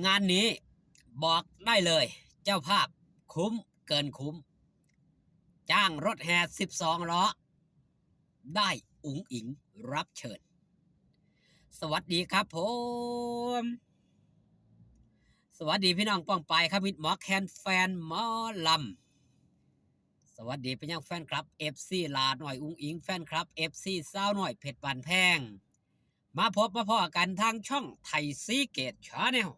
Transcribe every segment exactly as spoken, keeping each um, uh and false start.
งานนี้บอกได้เลย เจ้าภาพคุ้มเกินคุ้ม จ้างรถแห่สิบสองล้อ ได้อุ๋งอิ๋งรับเชิญ สวัสดีครับผม สวัสดีพี่น้องป้องปายครับ มิตรหมอแคน แฟนหมอลำ สวัสดีไปยังแฟนคลับ เอฟซี หล้าน้อยอุ๋งอิ๋ง แฟนคลับ เอฟซี สาวน้อยเพชรบ้านแพง มาพบมาพ้อกันทางช่องไทยซีเกตแชนแนล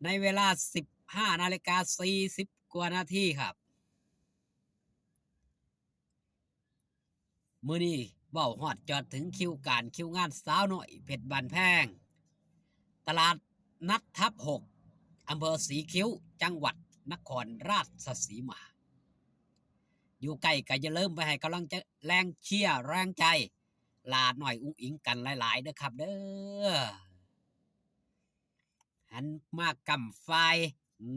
ในเวลา สิบห้านาฬิกาสี่สิบกว่านาทีครับ มื้อนี้เว้าฮอดจอดถึงคิวการคิวงานสาวน้อยเพชรบ้านแพง ตลาดนัดทับหก อำเภอสีคิ้ว จังหวัดนครราชสีมา อยู่ใกล้ก็อย่าลืมไปให้กำลังใจ แรงเชียร์แรงใจ หล้าน้อยอุ๋งอิ๋งกันหลายๆเด้อครับเด้อ หันมากำฝ่าย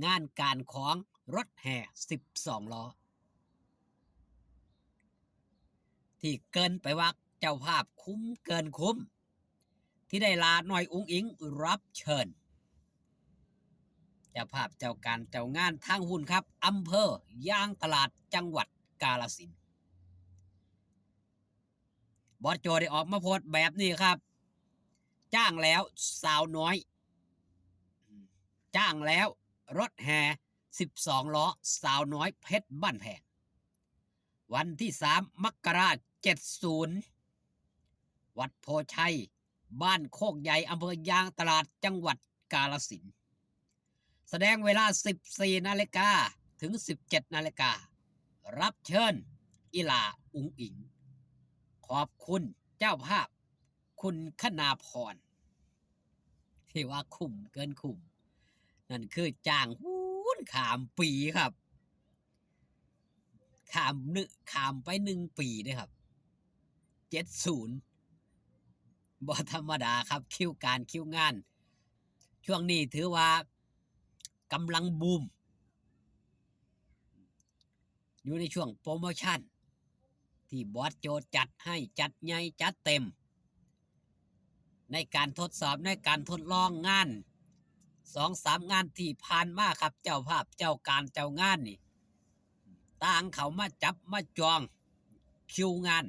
งานการของรถแห่สิบสองล้อ ที่เกริ่นไปว่าเจ้าภาพคุ้มเกินคุ้ม ที่ได้หล้าน้อยอุ๋งอิ๋งรับเชิญ เจ้าภาพเจ้าการเจ้างานทางพุ้นครับ อำเภอยางตลาด จังหวัดกาฬสินธุ์ บอสโจได้ออกมาโพสต์แบบนี้ครับ จ้างแล้วสาวน้อย จ้างแล้วรถแห่สิบสองล้อ สาวน้อยเพชรบ้านแพง วันที่สามมกราเจ็ดศูนย์ วัดโพชัย บ้านโคกใหญ่ อำเภอยางตลาด จังหวัดกาฬสินธุ์ แสดงเวลา สิบสี่นาฬิกาถึง สิบเจ็ดนาฬิกา รับเชิญ อีหล้าอุ๋งอิ๋ง ขอบคุณเจ้าภาพ คุณคณาพร ที่ว่าคุ้มเกินคุ้ม นั่นคือจ้างพู้นข้ามปีครับ ข้ามนึ ข้ามไปหนึ่งปีเด้อครับ เจ็ดศูนย์ บ่ธรรมดาครับ คิวการคิวงาน ช่วงนี้ถือว่ากำลังบูม อยู่ในช่วงโปรโมชั่น ที่บอสโจจัดให้ จัดใหญ่จัดเต็ม ในการทดสอบ ในการทดลองงาน สองสามงานที่ผ่านมาครับ เจ้าภาพเจ้าการเจ้างานนี่ ต่างเข้ามาจับมาจองคิวงาน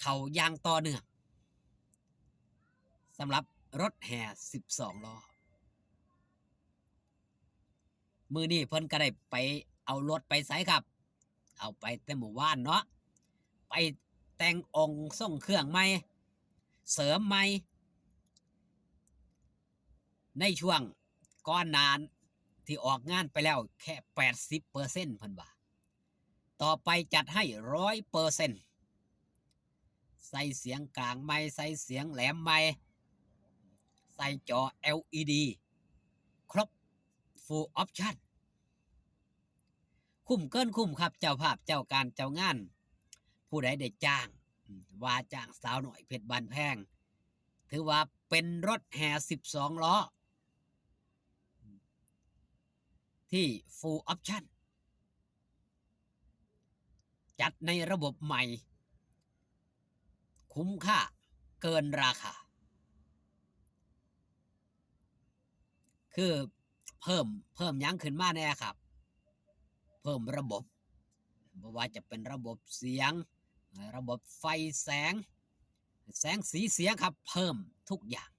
เข้าอย่างต่อเนื่อง สำหรับรถแห่สิบสองล้อ มื้อนี้เพิ่นก็ได้ไปเอารถไปไสครับ เอาไปแต่มื้อวานเนาะ ไปแต่งองค์ทรงเครื่องใหม่ เสริมใหม่ ในช่วงก่อนหน้าที่ออกงานไปแล้วแค่ แปดสิบเปอร์เซ็นต์ เพิ่นว่า ต่อไปจัดให้ ร้อยเปอร์เซ็นต์ ใส่เสียงกลางใหม่ ใส่เสียงแหลมใหม่ ใส่จอ แอลอีดี ครบ full option คุ้มเกินคุ้มครับ เจ้าภาพเจ้าการเจ้างาน ผู้ใดได้จ้าง ว่าจ้างสาวน้อยเพชรบ้านแพง ถือว่าเป็นรถแห่สิบสองล้อ ที่ full option จัดในระบบใหม่ คุ้มค่าเกินราคา คือเพิ่ม เพิ่มหยังขึ้นมาแน่ครับ เพิ่มระบบ บ่ว่าจะเป็นระบบเสียง ระบบไฟแสง แสงสีเสียงครับ เพิ่มทุกอย่าง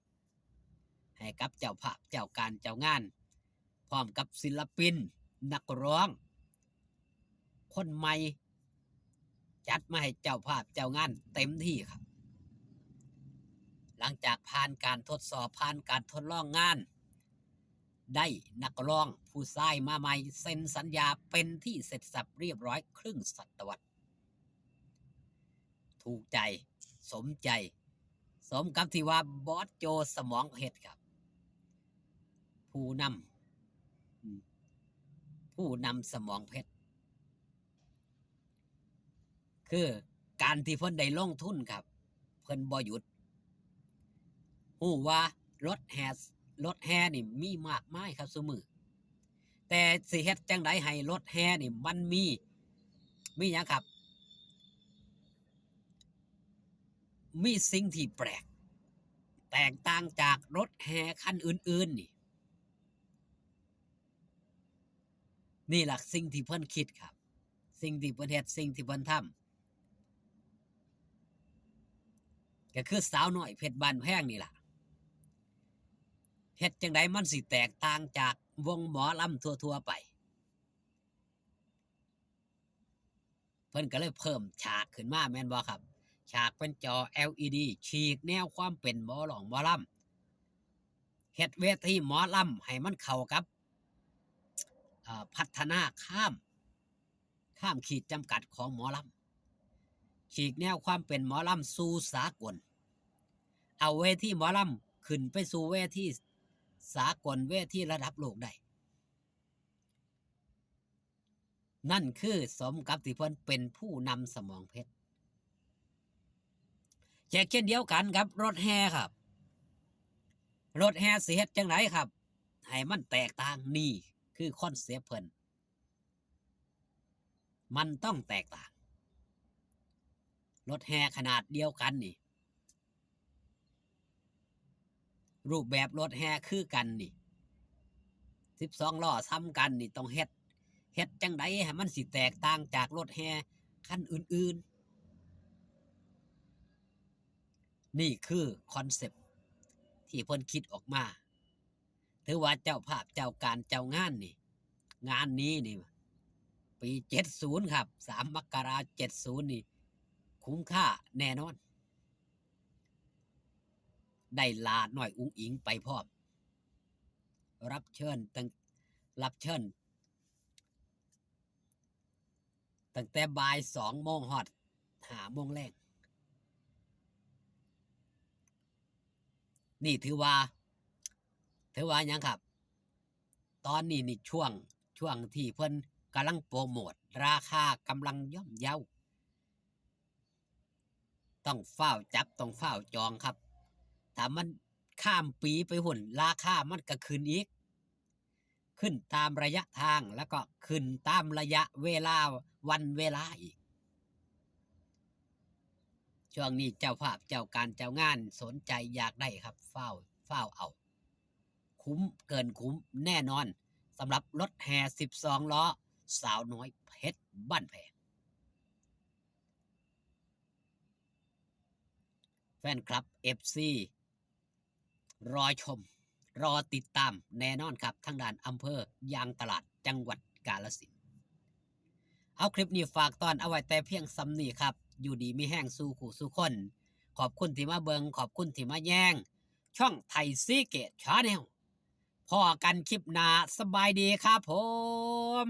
ให้กับเจ้าภาพเจ้าการเจ้างาน พร้อมกับศิลปิน นักร้อง คนใหม่ จัดมาให้เจ้าภาพเจ้างานเต็มที่ครับ หลังจากผ่านการทดสอบ ผ่านการทดลองงาน ได้นักร้องผู้ชายมาใหม่ เซ็นสัญญาเป็นที่เสร็จสรรพเรียบร้อยครึ่งศตวรรษ ถูกใจ สมใจ สมกับที่ว่าบอสโจสมองเพชรครับ ผู้นำ อืม ผู้นำสมองเพชร คือการที่เพิ่นได้ลงทุนครับ เพิ่นบ่หยุด ฮู้ว่ารถแห่ รถแห่นี่มีมากมายครับซุมื้อ แต่สิเฮ็ดจั่งใดให้รถแห่นี่มันมี มีหยังครับ มีสิ่งที่แปลก แตกต่างจากรถแห่คันอื่นๆนี่ นี่ล่ะสิ่งที่เพิ่นคิดครับ สิ่งที่เพิ่นเฮ็ด สิ่งที่เพิ่นทำ ก็คือสาวน้อยเพชรบ้านแพงนี่ล่ะ เฮ็ดจั่งใดมันสิแตกต่างจากวงหมอลำทั่วๆไป เพิ่นก็เลยเพิ่มฉากขึ้นมาแม่นบ่ครับ ฉากเป็นจอ แอลอีดี ฉีกแนวความเป็นหมอร้องหมอลำ เฮ็ดเวทีหมอลำให้มันเข้ากับ เอ่อ พัฒนาข้าม ข้ามขีดจำกัดของหมอลำ ฉีกแนวความเป็นหมอลำสู่สากล เอาเวทีหมอลำขึ้นไปสู่เวทีสากล เวทีระดับโลกได้ นั่นคือสมกับที่เพิ่นเป็นผู้นำสมองเพชร เช่นเดียวกันครับ รถแห่ครับ รถแห่สิเฮ็ดจั่งใดครับ ให้มันแตกต่าง นี่คือคอนเซปต์เพิ่น มันต้องแตกต่าง รถแห่ขนาดเดียวกันนี่ รูปแบบรถแห่คือกันนี่ สิบสองล้อซ้ำกันนี่ ต้องเฮ็ด เฮ็ดจั่งใดให้มันสิแตกต่างจากรถแห่คันอื่นๆ นี่คือคอนเซปต์ที่เพิ่นคิดออกมา ถือว่าเจ้าภาพเจ้าการเจ้างานนี่ งานนี้นี่ ปีเจ็ดศูนย์ครับ สามมกราเจ็ดศูนย์นี่ คุ้มค่าแน่นอน ได้หล้าน้อยอุ๋งอิ๋งไปพร้อม รับเชิญตั้ง รับเชิญ ตั้งแต่บ่ายสองโมงฮอดห้าโมงแลง นี่ถือว่า ถือว่าหยังครับ ตอนนี้นี่ช่วง ช่วงที่เพิ่นกำลังโปรโมท ราคากำลังย่อมเยา ต้องฟ้าวจับ ต้องฟ้าวจองครับ ถ้ามันข้ามปีไปพุ้น ราคามันก็ขึ้นอีก ขึ้นตามระยะทาง แล้วก็ขึ้นตามระยะเวลา วันเวลาอีก ช่วงนี้เจ้าภาพเจ้าการเจ้างานสนใจอยากได้ครับ ฟ้าว ฟ้าวเอา คุ้มเกินคุ้มแน่นอน สำหรับรถแห่สิบสองล้อ สาวน้อยเพชรบ้านแพง แฟนคลับ เอฟซี รอชม รอติดตามแน่นอนครับ ทางด้านอำเภอยางตลาด จังหวัดกาฬสินธุ์ เอาคลิปนี้ฝากตอนเอาไว้แต่เพียงส่ำนี้ครับ อยู่ดีมีแฮงสู่คู่สู่คน ขอบคุณที่มาเบิ่ง ขอบคุณที่มาแยง ช่องไทยซีเกตชาแนล พ้อกันคลิปหน้า สบายดีครับผม